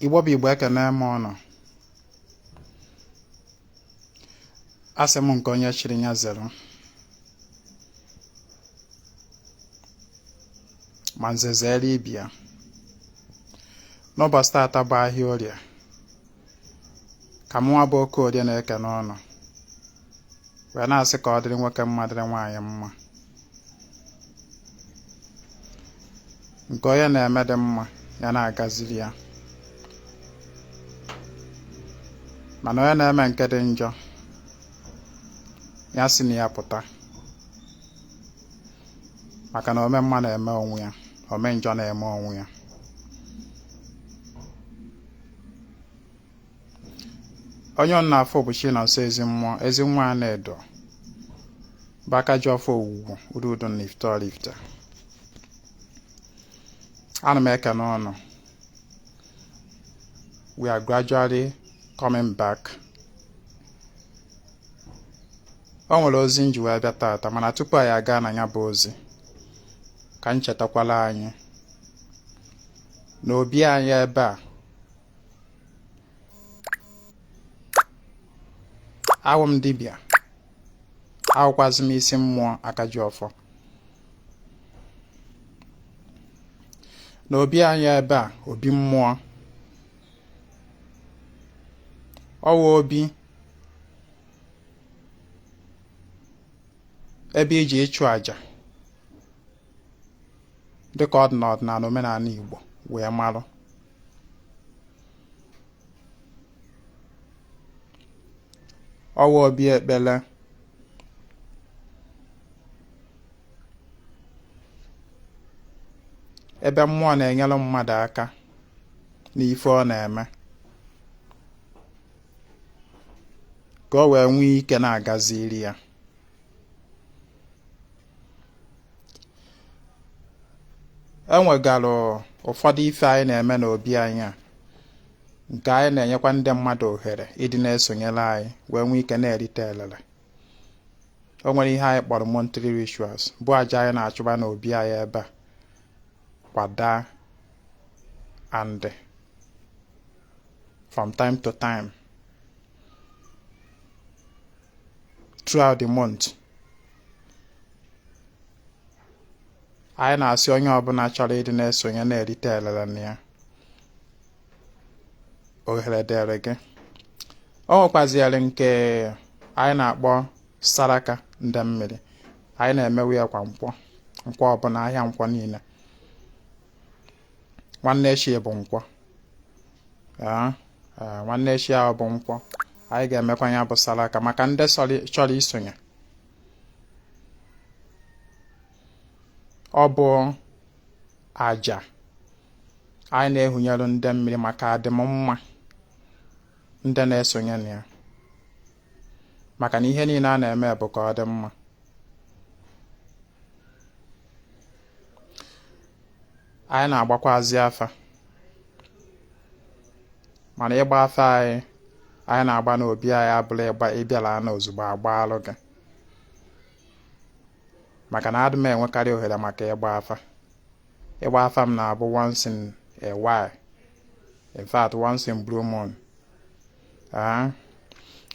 Igbo bụ Igbo, ekene m ụnụ. Asị m nke onye chiri ya zere, ma nze zere ibe ya. N'ụbọchị taata bụ ahịa orie, ka mụnwa bụ Okorie na-ekene ụnụ wee na-asị ka ọ dịrị nwoke mma, dịrị nwaanyị mma. Nke onye na-eme dị mma, ya na-agaziri ya, mana onye na-eme nke dị njọ, ya si na ya pụta, maka na ome mma na-eme onwe ya, ome njọ na-eme onwe ya. Onye ọ na-afụ bụ Chinonso Ezemmụọ, Ezinwa Anaedo, bụ aka ji ọfọ Ogwugwu Ududo na Ifite Oraifite. Ana m ekene ụnụ. We are gradually coming back. O nwere ozi m ji wee bịa taata, mana tupu anyị aga na ya bụ ozi, ka m chetakwala anyị na obi anyị ebe a awụ m dibịa, awụkwazị m isi mmụọ aka ji ọfọ. Na obi anyị ebe a, obi mmụọ, ọ wụ obi ebe iji ịchụ àjà dịka ọ dị n'ọdịnala omenala Igbo wee marụ. Ọ wụ obi ekpele, ebe mmụọ na-enyere mmadụ aka n'ife ọ na-eme ka o wee nwee ike na-agaziri ya. E nwegara ụfọdụ ife anyị na-eme n'obi anyị a nke anyị na-enyekwa ndị mmadụ ohere ịdị na-esonyere anyị wee nwee ike na-erite elele. O nwere ihe anyị kpọrọ monthly rituals, bụ aja anyị na-achụba n'obi anyị ebe a kwada and from time to time throughout the month. Anyị na-asị onye ọbụla chọrọ ịdị na-esonye na-erite elele na ya, ohere dịrị gị. O nwekwazịrị nke anyị na-akpọ saraka ndị mmiri. Anyị na-emewe ya kwa nkwọ, nkwọ ọbụla, ahịa nkwọ niile. Nwanne echi bụ nkwọ, nwanne echi ahụ bụ nkwọ, anyị ga-emekwa ya bụ saraka maka ndị chọrọ isonye. Ọ bụ aja anyị na-ehunyere ndị mmiri maka adịm mma ndị na-esonye na ya, maka na ihe niile a na-eme bụ ka ọ dị mma. Anyị na-agbakwazi afa, mana ịgba afa anyị anyị na-agba n'obi anyị abụla ịgba ịbịala na ozugbo agbaalụ gị, maka na adị m enwekarị ohere maka ịgba afa. Ịgba afa m na-abụ once in a while, in fact once in blue moon.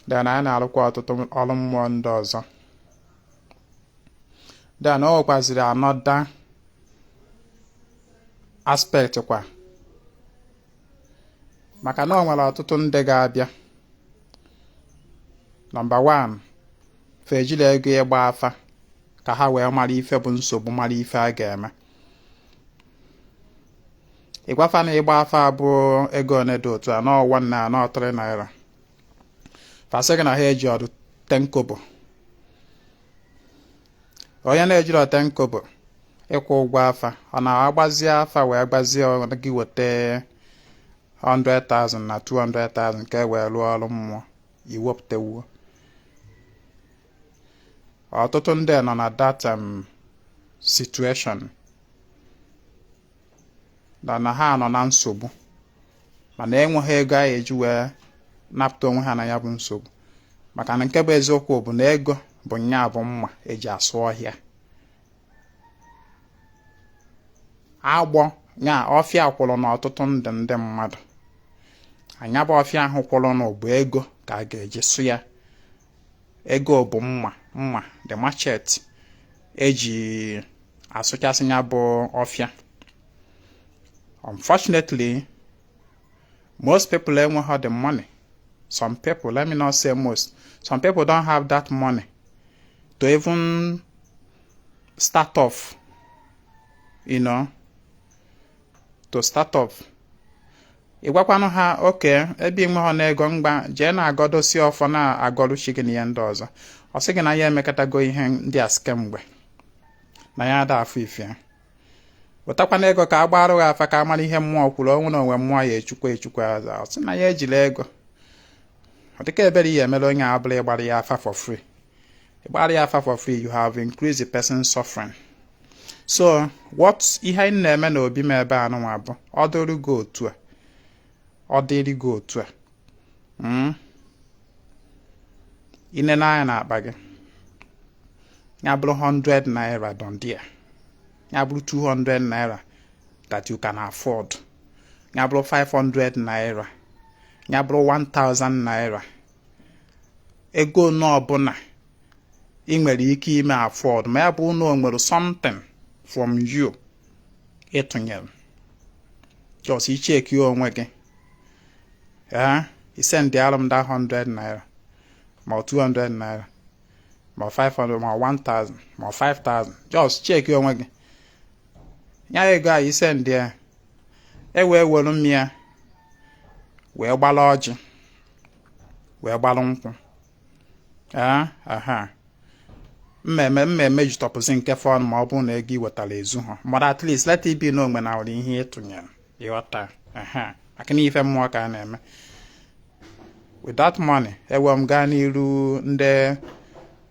Then anyị na-arụkwa ọtụtụ ọrụ mmụọ ndị ọzọ. Then o nwekwaziri another aspect kwa, maka na o nwere ọtụtụ ndị ga-abịa. Number 1, fa ejiri ego ịgba afa ka ha wee mara ife bụ nsogbu, mara ife a ga-eme. Ị gwa fa na ịgba afa bụ ego one dị otu a, na 1 na anọ 3 naira, fa sị gị na ha eji ọdụ 10 kobo. Onye na-ejiri 10 kobo ịkwụ ụgwọ afa, ọ na-agbazie afa wee gbazie gị weta 100,000 na 200,000 ka e wee rụọ ọrụ mmụọ iwepụtawuo. Ọtụtụ ndị nọ na that situation na ha nọ na nsogbu, mana enweghị ego a eji wee napụta onwe ha na ya bụ nsogbu, maka na nke bụ eziokwu bụ na ego bụ nya bụ mma eji asụ ọhịa. Agbọ nya ọfịa kwụrụ n'ọtụtụ ndụ ndị mmadụ. Anya bụ ọfịa ahụ kwụrụnụ bụ ego ka a ga-eji sụ ya. Ego bụ mma mma, the machete eji asụchasị ya bụ ọfịa. Unfortunately, most people enweghị the money. Some people, let me not say most, some people don't have that money to even start off, to start off. Ị gwakwanụ ha oke ebe ị nweghọ n'ego mgba jee na-agọdosi ọfọ na-agọrụ chi gị na ihe ndị ọzọ. Ọ sị gị na ya emekọtago ihe ndị a kemgbe na ya ada afụ ife ya. Wetakwana ego ka a gbarụ ha afa ka a mara ihe mmụọ kwuru onwe na onwe mmụọ ya echukwa echukwa aza. Ọ sị na ya ejila ego. Ọ dịka ebere ihe emere onye a bụla ịgbara ya afa for free. Ịgbara ya afa for free, you have increased the person's suffering. So what ihe anyị na-eme n'obi m ebe a nụnwa bụ ọ dịrị gị otu a, ọ dịrị gị otu a, inene anya n'akpa gị, ya bụrụ 100 naira don there, ya bụrụ 200 naira that you can afford, ya bụrụ 500 naira, ya bụrụ 1000 naira, ego one ọbụla ị nwere ike ime afford, ma ya bụ na o nwere something from you ịtụnyere, just icheki onwe gị, ee, isendị alụ m that 100 naira ma 200 naira ma 500 ma 1000 ma 5000, just cheki onwe gị ya ego a isendị ya, e wee were m ya wee gbala ọjị, wee gbalụ nkwụ. Ee, aha mmemme mmemme jitọpụzi nke fọn ma ọ bụrụ na ego ị wetara ezu ha, but at least let it be na onwe na nwere ihe ịtụnyere, ịghọta? Aha, maka na ife mmụọ ka a na-eme. With that money, ewe m gaa n'iru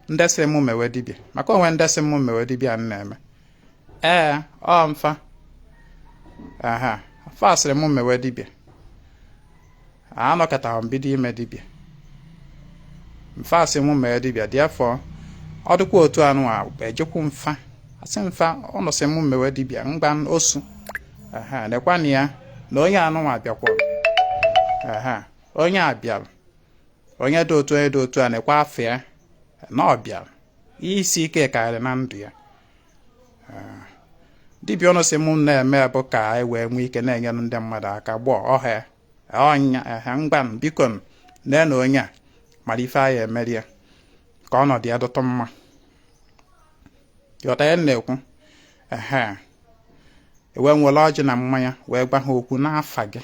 ndị sị mụ mewe dibịa, maka onwe ndị sị mụ mewe dibịa m na-eme. Ee, ọ mfa aha fa sịrị mụ mewe dibịa, anọkọtara m bido ime dibịa. Mfa sị mụ mewe dibịa, therefore ọ dịkwa otu anụ a ejekwu mfa asị mfa ụnụ sị mụ mewe dibịa mgba osu. Aha, nekwana ya na onye anụnwa bịakwara. Aha, onye a bịara, onye dị otu, onye dị otu a, nekwa afọ ya na ọ bịara, ihe isi ike karịrị na ndụ ya. Dibịa ọnụ sị mụ na-eme bụ ka anyị wee nwee ike na-enyere ndị mmadụ aka gbọọ ọha ọnya. Ehe, mgba biko, nee na onye a mara ife anyị emeri ya ka ọnọdụ ya dịtụ mma. Ghọta ya na-ekwu? Ehe, wee nwere ọjị na mmanya wee gwa ha okwu n'afa gị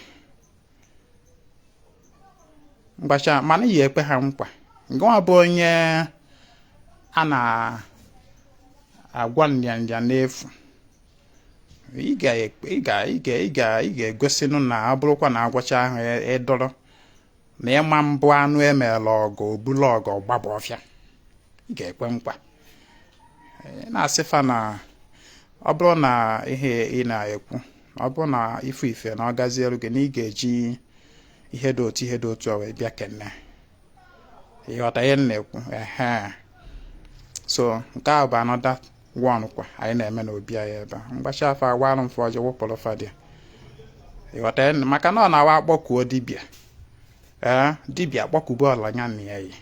mgbacha, mana yi ekwe ha nkwa ngịnwa bụ onye a na-agwa nrịanrịa n'efu. Ị ga-egosinụ na ọ bụrụkwa na agwọcha ahụ ịdọrọ na ịma mbụ anụ emela ọgụ obula ọgụ ọgbaba ọfịa. Ị ga-ekwe nkwa na-asị fa na ọ bụrụ na ihe ị na-ekwu, ọ bụrụ na ife ife na ọ gazielu gị, na ị ga-eji ihe dị otu, ihe dị otu a wee bịa kene. Ịghọta ihe m na-ekwu? Ehe, so nke a bụ another one kwa anyị na-eme n'obi anyị ebe a. Mgbacha afọ agwarụ mfe ọjọọ wụpụrụ fadị. Ịghọta ihe? Maka na ọ na-awa akpọkuo dibịa, ee, dibịa akpọkubo ọla ya na ya yi.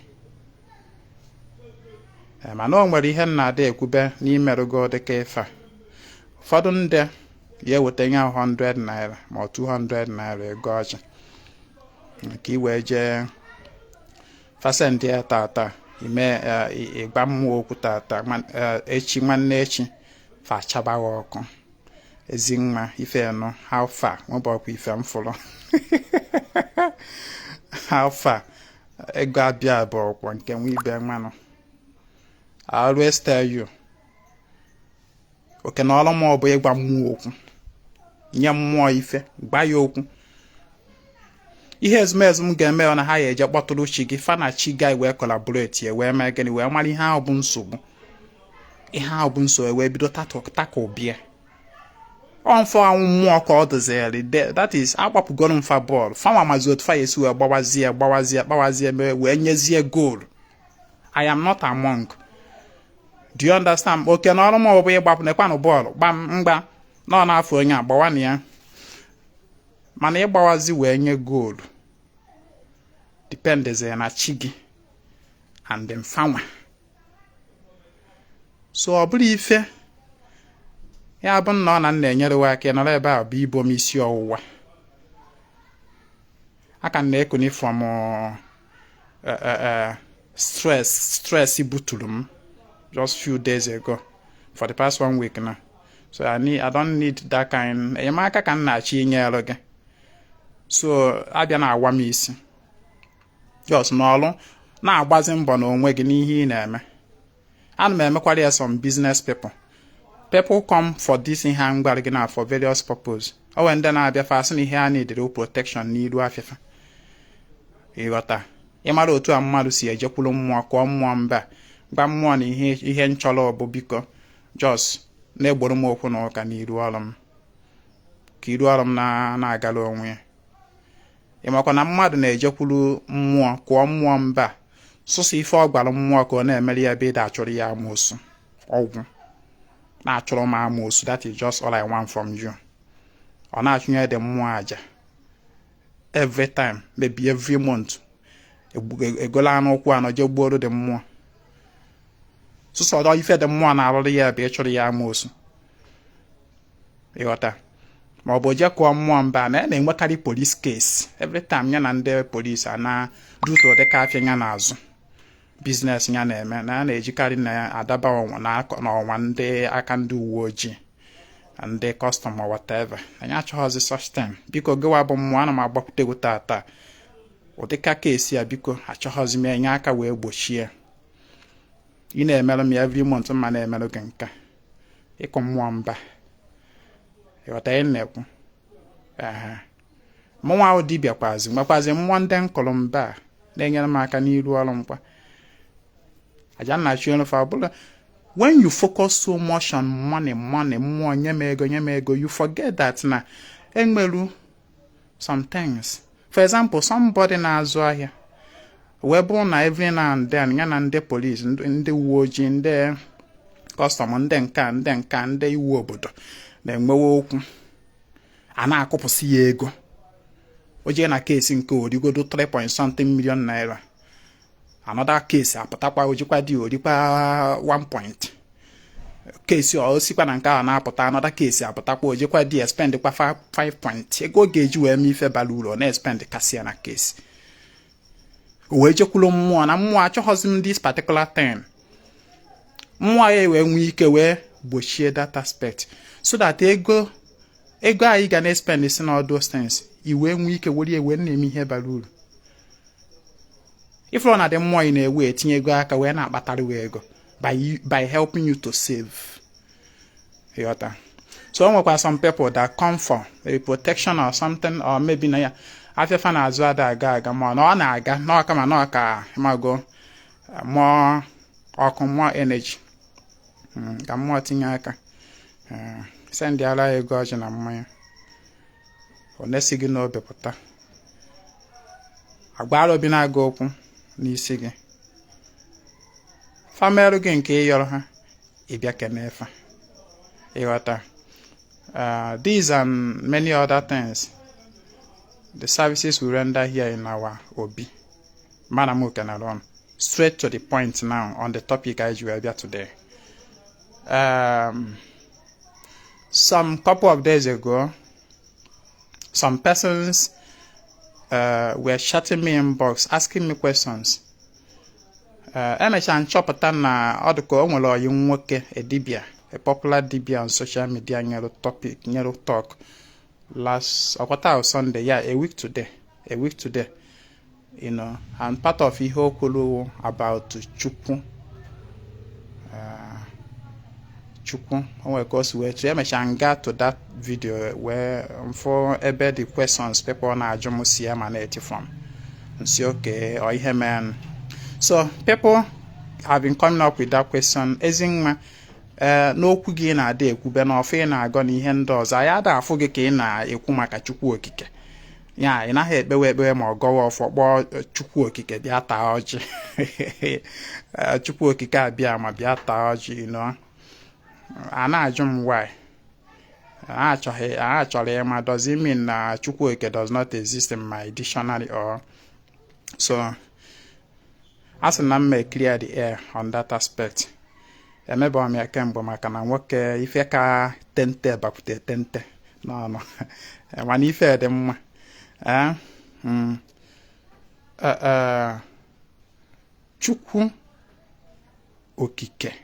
Ee, mana o nwere ihe m na-ada ekwube n'imerụgo dịka ife a. Ụfọdụ ndị ya eweta nye 100 naira ma ọ 200 naira ego ọjị ka ị wee jee fasendị ya tata, ime ịgba mmụọ okwu tata, echi nwanne echi fa achabaghị ọkụ. Ezi nwa ife nụ, how far? Nwebọkwa ife m fụrụ, how far? Ego abịa bụ ọkwa nke nwa ibe nwanụ. I always tell you, oke na ọrụ m bụ ịgwa mmụọ okwu, nye mmụọ ife, gba ya okwu. Ihe ezumezu m ga-eme ọ na ha ya eje kpọtụrụ chi gị, fa na chi gị wee collaborate ya, wee mee gịnị? Wee mara ihe ahụ bụ nsogbu, ihe ahụ bụ nsogbu, wee bido takụbịa ọ mfọ anwụ mmụọ ka ọ doziri. That is, agbapụgoro mfa bọọlụ, fanwa mazi otu fa ya esi wee gbawazie gbawazie gbawazie mee wee nyezie goal. I am not among. Do you understand? Oke na ọrụ m bụ ịgbapụ nekwanụ bọọlụ gbam mgba nọ n'afọ onye agbawa na ya, mana ịgbawazi wee nye goolu. Dependezi na chi gị and mfanwa. So ọ bụrụ ife ya bụ na ọ na nna enyere aka nọrọ ebe a bụ ibo m isi ọwụwa aka m na-ekuni from stress buturu m just few days ago, for the past one week now. So I don't need that kind enyemaka ka m na-achọ inyere gị. So abịa na-awa m isi, just n'ọrụ na-agbazi mbọ n'onwe gị n'ihe ị na-eme. Ana m emekwara ya. Some business people come for this ihe a m gwara gị na for various purpose. O nwere ndị na-abịa fa asị na ihe a na-edere protection n'iru afịfa. Ịghọta? Ịmara otu a mmadụ si ejekwuru mmụọ, kụọ mmụọ mba, gwa mmụọ na ihe nchọrọ bụ, biko, just na-egboro m okwu na ụka n'iru ọrụ m, ka iru ọrụ m na-agara onwe ya. Ị makwa na mmadụ na-ejekwuru mmụọ, kụọ mmụọ mba, sụsọ ife ọ gwara mmụọ ka ọ na-emere ya ebe ịda achụrụ ya amoosu, ọgwụ na-achụrụ m amoosu. That is just all I want from you. Ọ na-achụnye dị mmụọ aja every time, maybe every month, egola anụ ụkwụ anọ jee gbuoro dị mmụọ. Sụsọ ife dị mmụọ na-arụrụ ya bụ ịchụrụ ya amoosu. Ịghọta? Ma ọ bụ jee kụọ mmụọ mba na ya na-enwekarị police case every time, ya na ndị police ana duto dịka afịa ya na-azụ, business ya na-eme, na ya na-ejikarị na adaba n'ọnwa ndị aka ndị uwe ojii, ndị custom or whatever. Anyị achọghọzi such thing. Biko, gịwa bụ mmụọ, ana m agbakwute gị tata, ụdịka case a, biko, achọghọzi m. Enye aka wee gbochie. Ị na-emerụ m ya every month, ma na-emerụ gị nka ịkụ mmụọ mba. Ịghọta ihe m na-ekwu? Ee, mụnwa ahụ dibịa kwazi nwekwazi mmụọ ndị nkụrụ mba a na-enyere m aka n'iru ọrụ mkpa aja nna chi fa ọbụla. When you focus so much on money, money, mmụọ nye m ego, nye m ego, you forget that na enwelu some things. For example, somebody na-azụ ahịa wee bụrụ na every now and then ya na ndị police, ndị uwe ojii, ndị custom, ndị nka, ndị nka, ndị iwu obodo na-enwewe okwu, a na-akụpụsị ya ego. O jee na case nke origodo 3 point something million naira, another case apụtakwa, ojikwa dị orikwa 1 point case, ọ sikwa na nke ahụ na-apụta, another case apụtakwa, ojikwa dị spend kwa 5 point. Ego ọ ga-eji wee mee ife bara uru, ọ na-espend kasị ya na case. O wee jekwuru mmụọ na mmụọ achọghọzi m this particular thing. Mmụọ ya wee nwee ike wee gbochie that aspect so that ego anyị ga na-espend si na all those things, i wee nwee ike were ya wee na-eme ihe bara uru. Ifụrụ na dị mmụọ ị na-ewe etinye ego aka wee na-akpatara wee ego by helping you to save. Ịghọta? So o nwekwa some people that come for a protection or something, or maybe na ya afịafa na-azụ ada aga aga, ma na ọ na-aga n'ọka, ma na ọka mago mmụọ ọkụ, mmụọ energy ka mmụọ tinye aka, sendịara ya ego ọjị na mmanya, ọ na-esi gị n'obi pụta, agbara obi na-aga okwu n'isi gị, famerụ gị nke ịyọrọ ha, ịbịa kene fa. Ịghọta? These and many other things, the services we render here in our obi. Madam Okenaron, straight to the point now on the topic I ji wee bịa today. Some couple of days ago, some persons were chatting me inbox, asking me questions. Emechara nchọpụta na ọ dị ka o nwere ọyị nwoke, a dibia, a popular dibia on social media, nyere topic, nyere talk last ọkwata Sunday, yeah, a week today, a week today, and part of ihe o kwuru about Chukwu, Chukwu, o nwere ka o si wee tụ. Emechara nga to that video wee mfụ ebe the questions people na-ajụ m si emanate from. Nsi okay, ọ ihe mere. So people have been coming up with that question. Ezinwa, ee, n'okwu gị na-ada ekwube na ọfụ ị na-agọ na ihe ndị ọzọ, anyị ada afụ gị ka ị na-ekwu maka Chukwu Okike ya. Ị naghị ekpewe ekpewe ma ọ gọwa ọfọ, kpọọ Chukwu Okike bịa taa ọjị, Chukwu Okike abịa ma bịa taa ọjị. A na-ajụ m why achọghị a chọrọ ịma, does it mean na Chukwu Okike does not exist in my dictionary or So a sị na m mee clear the air on that aspect. Emebe m ya kemgbe maka na nwoke ife ka tente bakwute tente n'ọnụ, mana ife dị mma. Chukwu Okike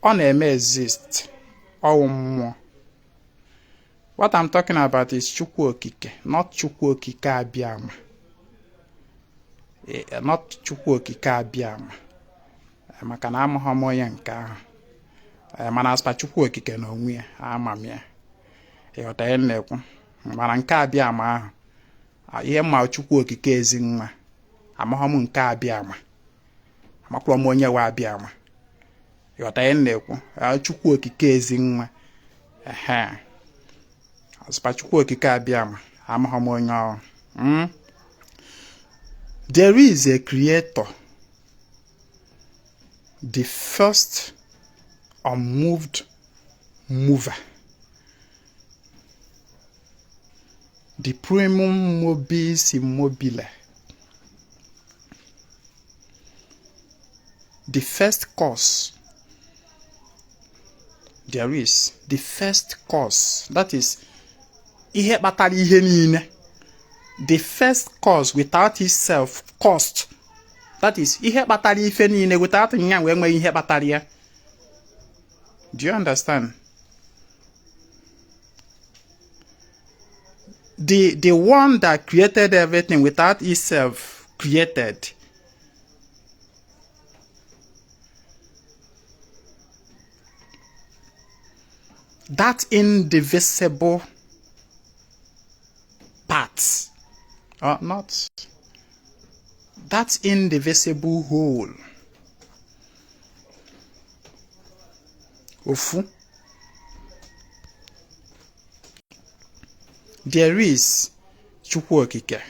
ọ na-eme exist, ọwụ mmụọ. What I'm talking about is Chukwu Okike, not Chukwu Okike Abịama, not Chukwu Okike Abịama, maka na amaghị m onye nke ahụ, mana as per Chukwu Okike na onwe ya, ama m ya. Ịghọta ihe m na-ekwu? Mana nke Abịama ahụ, ihe mma Chukwu Okike ezi nwa, amaghị m nke Abịama, amakwụrụ m onye we Abịama. Ịghọta ihe m na-ekwu? Chukwu Okike ezi nwa, ehe. As per Chukwu Okike Abịama, amaghị m onye ọrụ. There is a creator, the first unmoved mover, the primum mobis immobile, the first cause. There is the first cause, that is ihe kpatara ihe niile, the first cause without itself cost, that is ihe kpatara ife niile without nya wee nwee ihe kpatara ya. Do you understand? The one that created everything without itself created. That indivisible part, or not, that indivisible whole. Ofu. There is Chukwu Okike.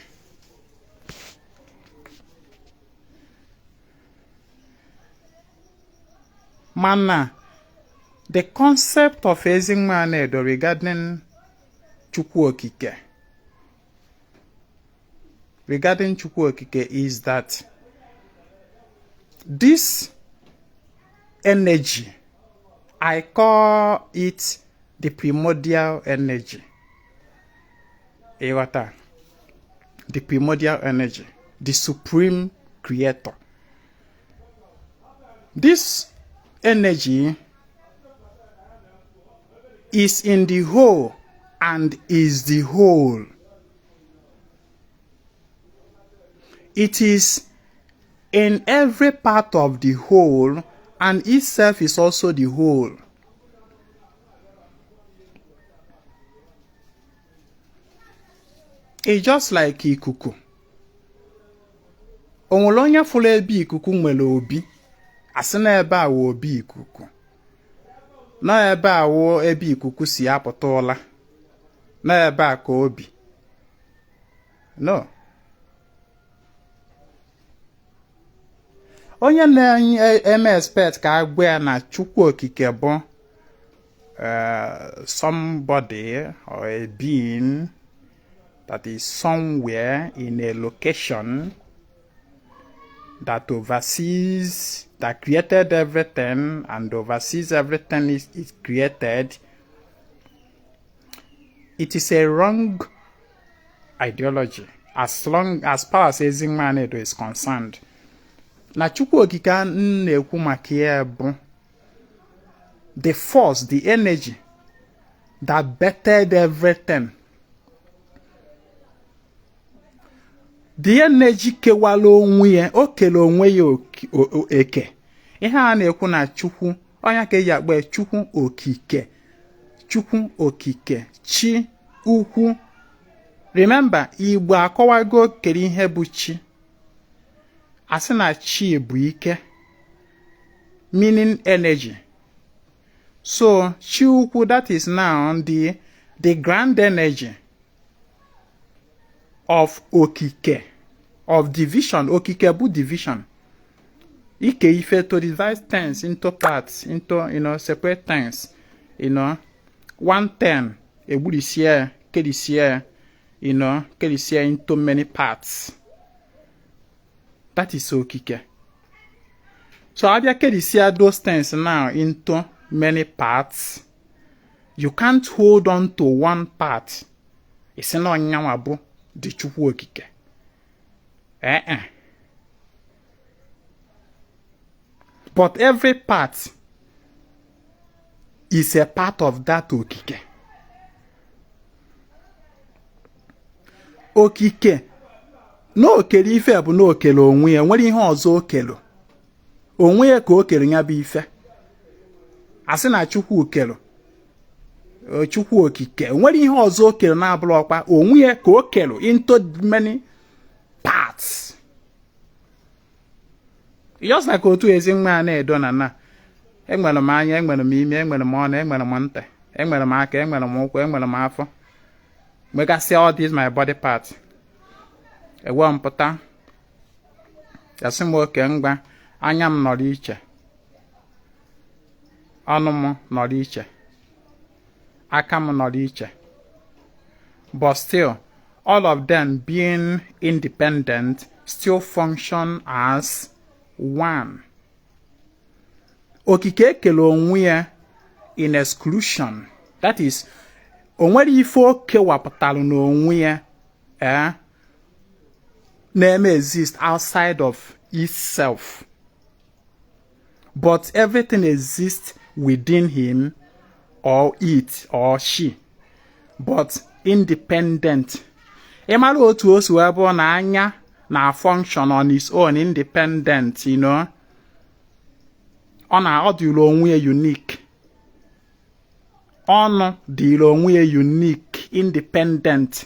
Mana the concept of Ezinwa Anaedo regarding Chukwu Okike, regarding Chukwu Okike is that this energy, I call it the primordial energy. Ịghọta? The primordial energy, the supreme creator. This energy is in the whole and is the whole. It is in every part of the whole and itself is also the whole. It's just like ikuku. O nwere onye fụrụ ebe ikuku nwere obi, asị na ebe a wụ obi ikuku, na ebe a wụ ebe ikuku si apụta ụla, na ebe a ka obi. No. Onye na-eme expect ka a gwa ya na Chukwu Okike bụ somebody or a being that is somewhere in a location that oversees, that created everything and oversees everything is created, it is a wrong ideology as long as far as Ezinwa Anaedo is concerned. Na Chukwu Okike m na-ekwu maka ya bụ the force, the energy that bettered everything. The energy kewara onwe ya, o kere onwe ya eke. Ihe a na-ekwu na Chukwu, onye ka eji akpọ ya Chukwu Okike. Chukwu Okike, Chi ukwu. Remember, Igbo akọwago kere ihe bụ chi. A sị na chi bụ ike, meaning energy. So chi ukwu, that is now the grand energy of Okike, of division. Okike bụ division. Ike ife, to divide things into parts, into, separate things, 110 egburisie kerisie ya, kerisie into many parts. That is okike. So abịa kerisia those things now into many parts, you can't hold on to one part isi na ọnyanwa bụ dị Chukwu Okike. Eh. But every part is a part of that okike. Okike na okere ife bụ na okele onwe ya, nwere ihe ọzọ okelu onwe ya ka o kere ya bụ ife. Asị na Chukwu kelu Chukwu Okike, nwere ihe ọzọ o kere na-abụrụ ọkwa onwe ya ka o kelu into many parts. Just like otu ezi nwa a na-edo na na enwere m anya, enwere m imi, enwere m ọnụ, enwere m ntị, enwere m aka, enwere m ụkwụ, enwere m afọ, nwegasị all these my body parts. Ewe m pụta, asị m oke ngwa, anya m nọrọ iche, ọnụ m nọrọ iche, aka m nọrọ iche, but still all of them being independent still function as one. Okike ekele onwe ya in exclusion, that is, o nwere ife o kewapụtara n'onwe ya na-eme exist outside of itself, but everything exists within him or it or she, but independent. Ị mara otu o si wee bụ na anya na function on its own independent, ọ na ọ dịrị onwe ya unique, ọnụ dịrị onwe ya unique, independent.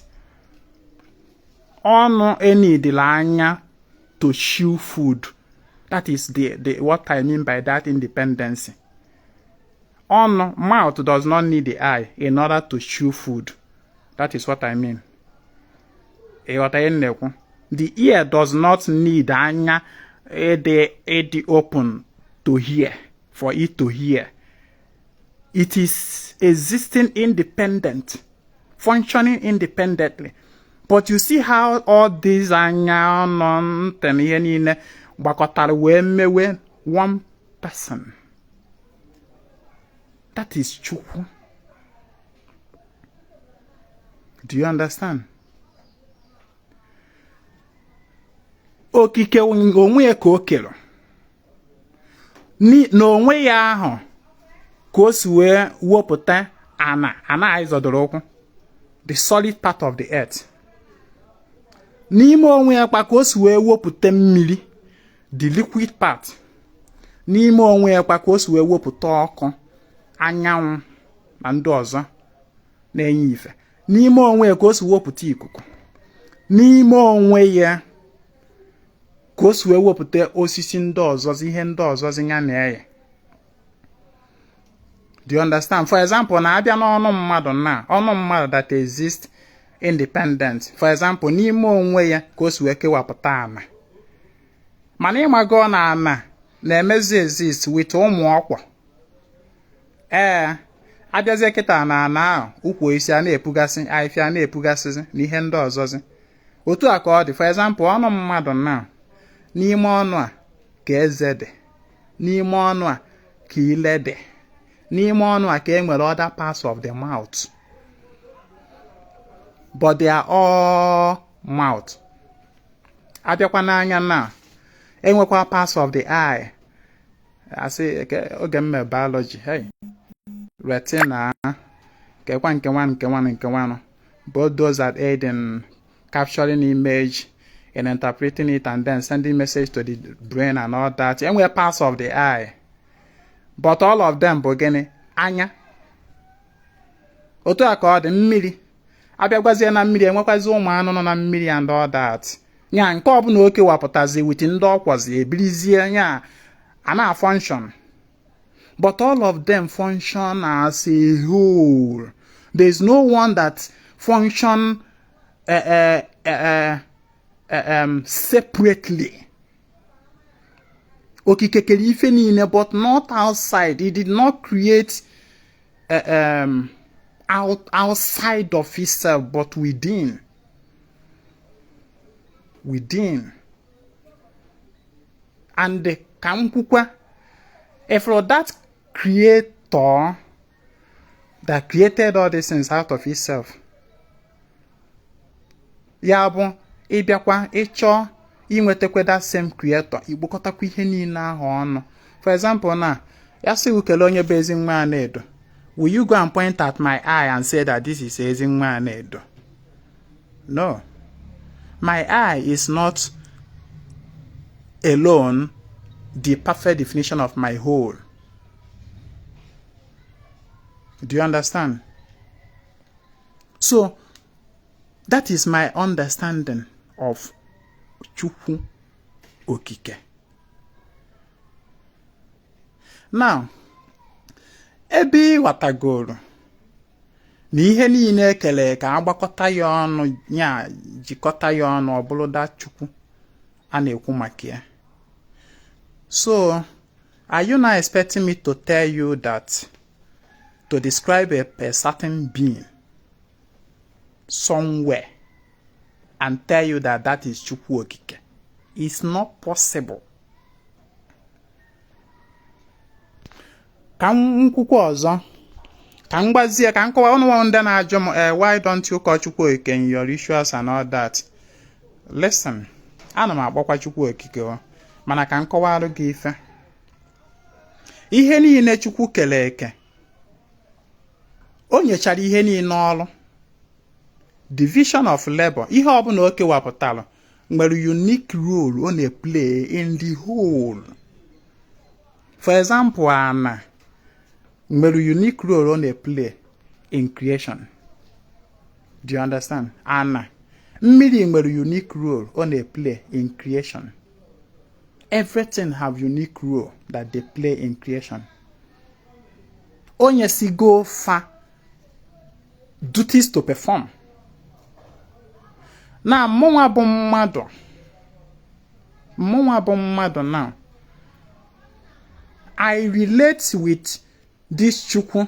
Ọnụ enidila anya to chew food. That is the what I mean by that independence. Ọnụ, mouth does not need the eye in order to chew food. That is what I mean. Ịghọta ihe m na-ekwu? The ear does not need anya ịdị open to hear, for it to hear. It is existing independent, functioning independently. But you see how all these anya, ọnụ, ntị na ihe niile gbakọtara wee mewe one person. That is Chukwu. Do you understand? Okike onwe ya ka o kere n'onwe ya ahụ ka o si wee wepụta ana ana anyị zọdoro ụkwụ, the solid part of the earth. N'ime onwe ya kwa ka o si wee wepụta mmiri, the liquid part. N'ime onwe ya kwa ka o si wee wepụta ọkụ, anyanwụ na ndị ọzọ na-enye ife. N'ime onwe ya ka o si wepụta ikuku. N'ime onwe ya ka o si wee wepụta osisi ndị ọzọzi, ihe ndị ọzọzi ya na-eye. Do you understand? For example, na abịa n'ọnụ mmadụ na ọnụ mmadụ that exist independent. For example, n'ime onwe ya ka o si wee kewapụta ana. Mana ịmago na ana na-emezi exist with ụmụ ọkwọ. Ee, abịazie kịta na ana ahụ, ukwu isi a na-epugasị, ahịfịa a na-epugasịzi na ihe ndị ọzọzi. Otu a ka ọ dị. For example, ọnụ mmadụ na n'ime ọnụ a ka eze dị, n'ime ọnụ a ka ile dị, n'ime ọnụ a ka e nwere other parts of the mouth, but they are all mouth. Abịakwa n'anya na enwekwa parts of the eye, asị oge mme biology, hey, retina kekwa nke nwa nke nwa nke nwa, both those that aid in capturing image and interpreting it and then sending message to the brain and all that. Enwere parts of the eye, but all of them bụ gịnị? Anya. Otu a ka ọ dị mmiri. Abịagwazie na mmiri, enwekwazi ụmụ anụ nọ na mmiri and all that. Nya nke ọbụla o kewapụtazi with ndị ọkwọzi ebirizie nya a na function, but all of them function as a whole. There is no one that function separately. Okike kere ife niile, but not outside. He did not create Outside of itself, but within. Within. And ka m kwukwa, if for that creator that created all these things out of itself, ya bụ ịbịakwa ịchọọ inwetakwa that same creator, ikpokọtakwa ihe niile ahụ ọnụ. For example, na ya sị gị kelee onye bụ Ezinwa Anaedo, will you go and point at my eye and say that this is Ezinwa Anaedo? No, my eye is not alone the perfect definition of my whole. Do you understand? So that is my understanding of Chukwu Okike. Now, ebe ị ghọtagoro na ihe niile ekele ka agbakọta ya ọnụ, ya jikọta ya ọnụ, ọ bụrụ da Chukwu a na-ekwu maka ya. So are you now expecting me to tell you that to describe a certain being somewhere and tell you that that is Chukwu Okike? It's not possible. Ka m kwukwa ọzọ, ka m gbazie, ka m kọwa ọnụ ndị na-ajụ m, why don't you call Chukwu Okike in your rituals and all that? Listen, ana m akpọkwa Chukwu Okike o, mana ka m kọwarụ gị ife. Ihe niile Chukwu kere eke, o nyechara ihe niile ọrụ. Division of labor, ihe ọbụla o kewapụtara nwere unique role ọ na-play in the whole. For example, ana nwere unique role ọ na-play in creation. Do you understand? Ana mmiri nwere unique role ọ na-play in creation. Everything have unique role that they play in creation. Onye si go fa duties to perform. Na mụnwa bụ mmadụ, now I relate with this Chukwu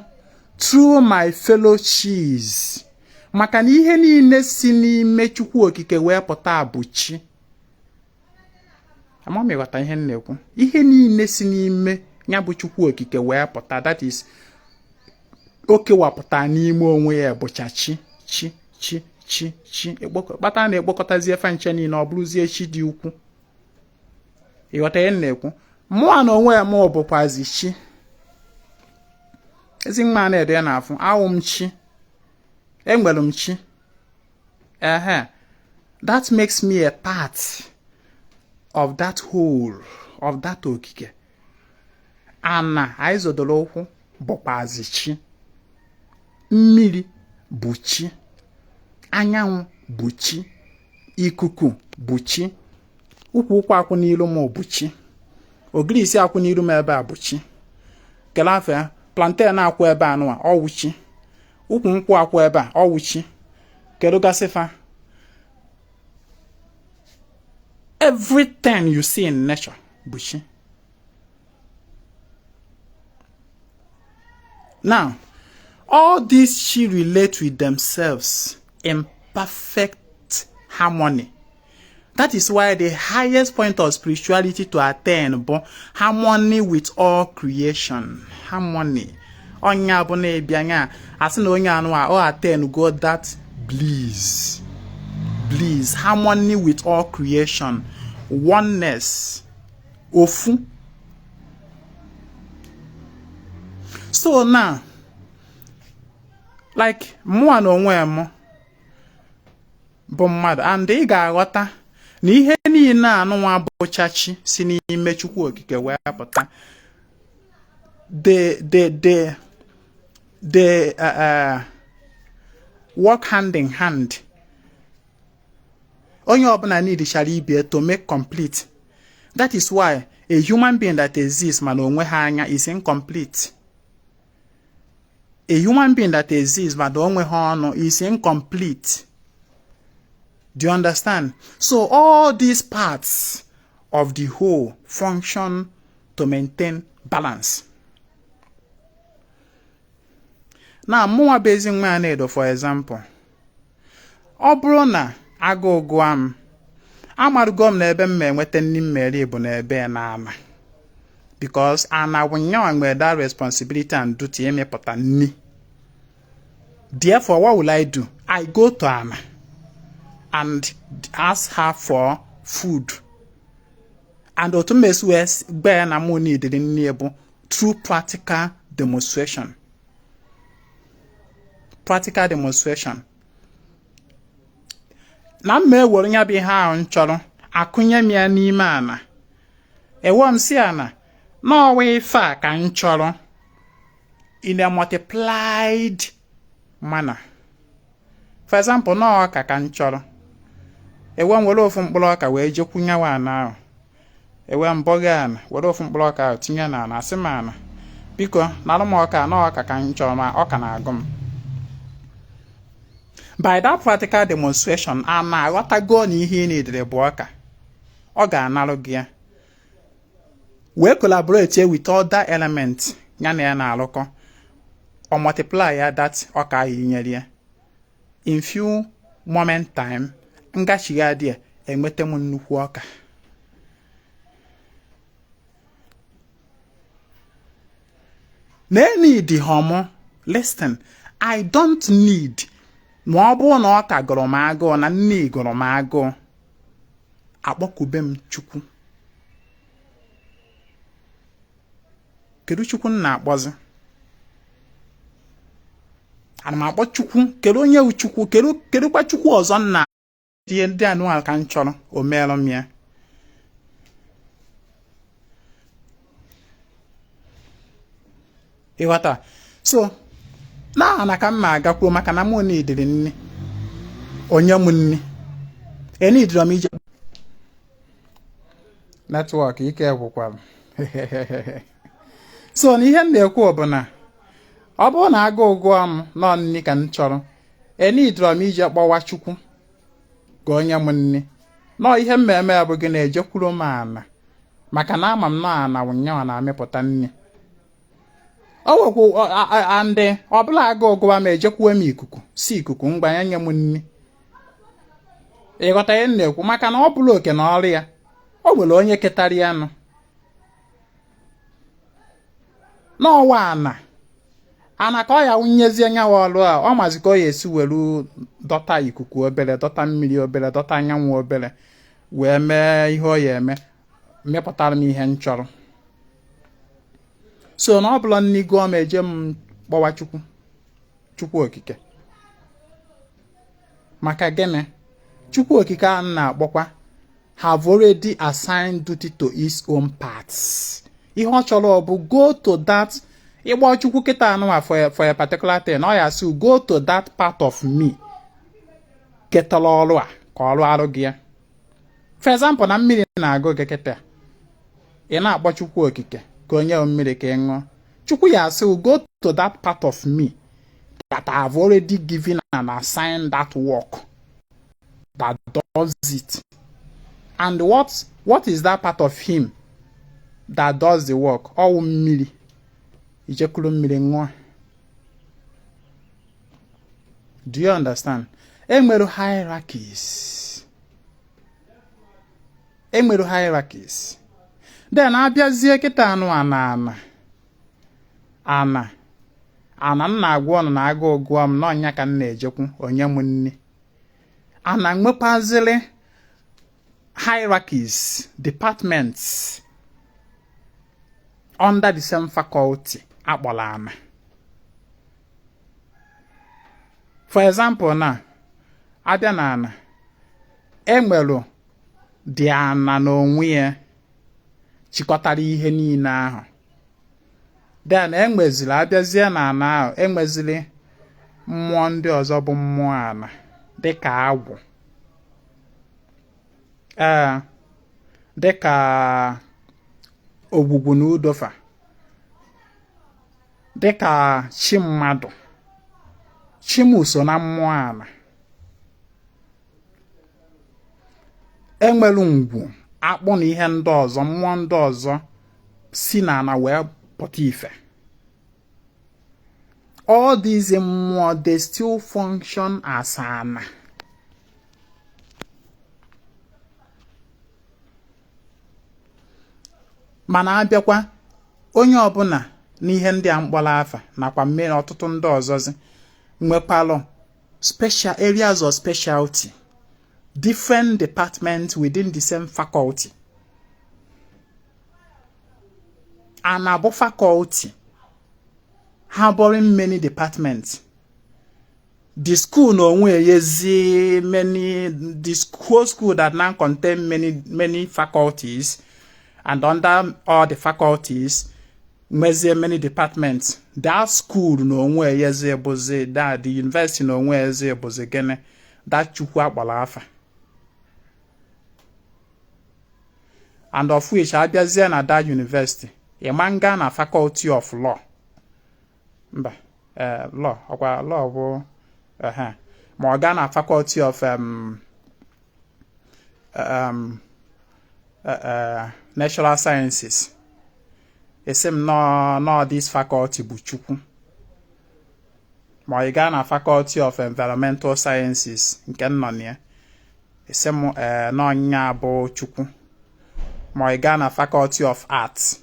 through my fellow chis, maka na ihe niile si n'ime Chukwu Okike wee pụta bụ chi. Ama m ịghọta ihe m na-ekwu. Ihe niile si n'ime ya bụ Chukwu Okike wee pụta, that is, o kewapụta n'ime onwe ya, bụcha chi chi chi chi chi. Kpata na-ekpokọtazie efe nche niile, ọ bụrụzie chi dị ukwu. Ịghọta ihe m na-ekwu? Mụa na onwe ya, mụ bụkwazi chi. Ezinwa Anaedo ya na-afụ awụ m chi, enwere m chi. Ehe, that makes me a part of that whole, of that okike. Ana anyị zọdoro ụkwụ bụkwazi chi, mmiri bụ chi, anyanwụ bụ chi, ikuku bụ chi, ukwu ụkwụ akwụ n'ilu m bụ chi, ogirisi akwụ n'ilu m ebe a bụ chi, kele afọ ya, plantain akwụ ebe a nụwa ọwụ chi, ukwu nkwụ akwụ ebe a ọwụ chi, kedu gasị fa. Everything you see in nature bụ chi. Now, all these chi relate with themselves in perfect harmony. That is why the highest point of spirituality to attain bụ harmony with all creation. Harmony. Onye bụ na-ebịa anya asị na onye anụ a ọ attain go that bliss. Bliss, harmony with all creation, oneness, ofu. So now, like mụa na onwe m bụ mmadụ, and ị ga-aghọta na ihe niile anụnwa bụcha chi si n'ime Chukwu Okike wee pụta. They work hand in hand. Onye ọbụla need ibie to make complete. That is why a human being that exists mana onwe ha anya is incomplete. A human being that exists mana onwe ha ọnụ is incomplete. Do you understand? So all these parts of the whole function to maintain balance. Na mụnwa bụ Ezinwa Anaedo, for example, ọ bụrụ na agụụ gụa m, amarugo m na ebe m ma enweta nni m ma-eri bụ na ebe na ana, because ana bụ nyanwa nwere that responsibility and duty ịmịpụta nni. Therefore, what will I do? I go to ana and ask her for food. And otu m esi wee gba ya na mụ neediri nni bụ through practical demonstration. Practical demonstration. Na m ma ewere ya bụ ihe ahụ m chọrọ akụnye m ya n'ime ana. Ewe m si ana n'ọwa ife a ka m chọrọ in a multiplied manner. For example, nọọ ọka ka m chọrọ, ewe m were ofu mkpụrụ ọka wee jekwunyewa ana ahụ. Ewe m bọga ana, were ofu mkpụrụ ọka ahụ tinye na ana, asị m ana, biko nara m ọka, nọọ ọka ka m chọrọ, ma ọka na-agụ m. By that practical demonstration, ana aghọtago na ihe ị nidere bụ ọka. Ọ ga-analụ gị ya, wee collaborate with other elements ya na ya na-alụkọ, ọ multiply ya that ọka ahụ inyere ya. In few moment time, ngachigha dị enweta m nnukwu ọka. Na need homo, listen, I don't need, ma ọ bụrụ na ọka gụrụ m agụụ na nne gụrụ m agụụ, akpọkube m Chukwu. Kedu Chukwu m na-akpọzi? Ana m akpọ Chukwu? Kedu onye wu Chukwu? Kedukwa Chukwu ọzọ nna? Ihe ndị anụ a ka m chọrọ, o meelụ m ya. Ịghọta? So na ana ka m ma agakwuo, maka na mụ nidiri nni, onye m nni enidiri m ije network ike gwụkwara. So na ihe m na-ekwu bụ na ọ bụrụ na agụụ gụọ m, nọ nni ka m chọrọ, enidiri m ije kpọwa Chukwu ka onye m nni. Nọọ ihe mmemme ya bụ gị na-ejekwuru m ana, maka na ama m nọ ana wụnyanwa na-amịpụta nni. O nwekwu andị ọbụla agụụ gụwa m, ejekwuo m ikuku, si ikuku mgbanye nye m nni. Ịghọta ihe m na-ekwu? Maka na ọ bụla oke na ọrụ ya, o nwere onye ketara ya nụ n'ọwa ana ana ka ọ ya wunyezie nyawa ọrụ a. Ọ mazi ka ọ ya esi were dọta ikuku obere, dọta mmiri obere, dọta anyanwụ obere, wee mee ihe ọ ya eme, mepụtara m ihe m chọrọ. So na ọ bụla nni gụọ m, eje m kpọwa Chukwu, Chukwu Okike. Maka gịnị? Chukwu Okike a na-akpọkwa have already assigned duty to his own parts. Ihe ọ chọrọ bụ go to that ịgba Chukwu kịta anụwa for a particular thing, ọ ya sị go to that part of me ketara ọrụ a ka ọrụ arụ gị ya. For example, na mmiri na-agụ gị kịta, ị na-akpọ Chukwu Okike ka onye mmiri ka ị ṅụọ, Chukwu ya asị go to that part of me that I have already given and assigned that work that does it. And what is that part of him that does the work? Ọwụ mmiri. Ijekwuru mmiri ṅụọ. Do you understand? Enwere hierarchies. Enwere hierarchies. Then abịazie kịta anụ ana ana ana ana m na-agwa ọnụ na agụụ gụọ m n'ọnya ka m na-ejekwu onye m nni. Ana nwekwazịrị hierarchies, departments under the same faculty akpọrọ ana. For example, na abịa na ana, enwere dị ana n'onwe ya chịkọtara ihe niile ahụ. Then enweziri, abịazie na ana ahụ, enweziri mmụọ ndị ọzọ bụ mmụọ ana, dịka agwụ, ee, dịka ogwugwu na udofa, dịka chi mmadụ. Chi m so na mmụọ ana. Enwere ngwu, akpụ na ihe ndị ọzọ, mmụọ ndị ọzọ si n'ana wee pụta ife. All these mmụọ, they still function as ana. Mana abịakwa onye ọbụla n'ihe ndị a m kpọrọ afa nakwa mmiri ọtụtụ ndị ọzọzi nwekwalụ special areas of specialty, different departments within the same faculty. Ana bụ faculty harboring many departments. The school na onwe yezi many, the whole school that now contain many many faculties, and under all the faculties nwezie many departments. That school na onwe yezi bụzi that the university na onwe yezi bụzi gịnị? That Chukwu akpọrọ afa, and of which abịazie na that university, ịma nga na faculty of law, mba, law ọkwa law bụ ma ọ gaa na faculty of natural sciences, esi m nọ this faculty bụ Chukwu, ma ị gaa na faculty of environmental sciences nke m nọ na ya, esi m n'ọnya bụ Chukwu, ma ị gaa na faculty of arts,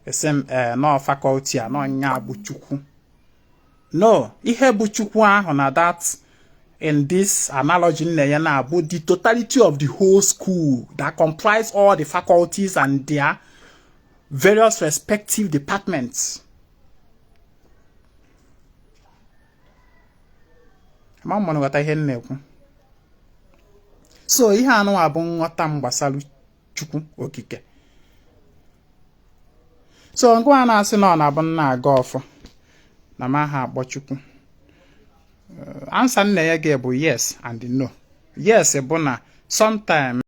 esi m nọ faculty a n'ọnya bụ Chukwu. No, ihe bụ Chukwu ahụ na that in this analogy nne ya na-abụ the totality of the whole school that comprise all the faculties and their various respective departments. Ma mmanụ ghọta ihe m na-ekwu. So ihe anụnwa bụ nghọta m gbasara Chukwu Okike. So ngwa na-asị na ọ na-abụ nna aga ọfọ na m aha akpọ Chukwu, answer nne ya gị bụ yes and no. Yes bụ na sometime